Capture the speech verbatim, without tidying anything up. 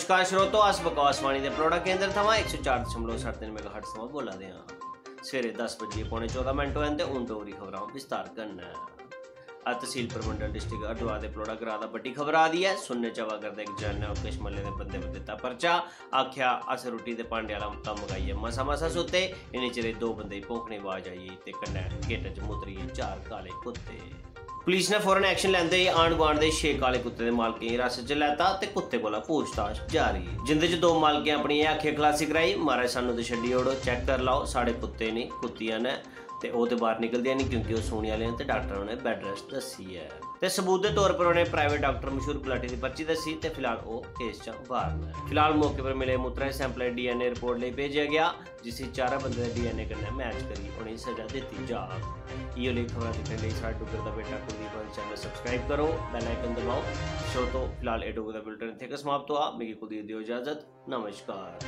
तो श्रोतो, अस बकवासवाणी दे पलौड़ा केंद्र थमां इक सौ चार दशमलव सत्त तीन मेगाहर्ट्ज थमां बोला दे आं। सवेरे दस बजियै पौने चौदां मिंट होए न ते हून डोगरी खबरां विस्तार कन्नै। अ, तहसील परमंडल, डिस्ट्रिक्ट हरिद्वार दे पलौड़ा ग्रां दा बड्डी खबर आ दी ऐ। सुनने च आवा करदा, इक जनान्नै होर किश म्हल्ले दे बंदे पर दित्ता परचा। आखेआ, "अस रुट्टी ते भांडे आह्ला कम्म मकाइयै मसा-मसा सुत्ते, इन्ने चिरे दो बंदे दी भौंकने दी आवाज आई गेई ते कन्नै गेटा च मुतरी गे चार काले कुत्ते।" पुलिस ने फौरन action लैंदे होई आंढ-गुआंढ दे छे काले कुत्ते दे मालकें गी हिरासत च लैता ते कुत्ते कोला पूछताछ जारी। जिंदे च दो मालकें अपनी एह् आखियै खलासी कराई, "महाराज, सानू ते छड्डी ओड़ो, check करी लैओ, साढ़े कुत्ते ने, कुत्तियां न, ते ओह् ते बाहर निकलदियां निं, क्योंकि ओह् सूने आह्ले न ते डाक्टर होरें bed rest दस्सी ऐ।" ते सबूत दे तौर पर उ'नें private डाक्टर मशहूर गुलाटी दी पर्ची दस्सी ते फिलहाल ओह् केस चा बाहर न। फिलहाल मौके पर मिले मूत्रै दे sample DNA report लेई भेजेआ गेआ, जिसी चारा बंदे दे DNA कन्नै match करियै उ'नेंगी सजा दित्ती जाग। इ'यो लेई खबरां दिक्खने लेई साढ़े डुग्गर दा बेटा कुलदीप चैनल subscribe करो, bell icon दबाओ। श्रोतो, फिलहाल एह् डुग्गर दा bulletin इत्थै गै समाप्त होआ। मिगी कुलदीप देओ इजाजत। नमस्कार।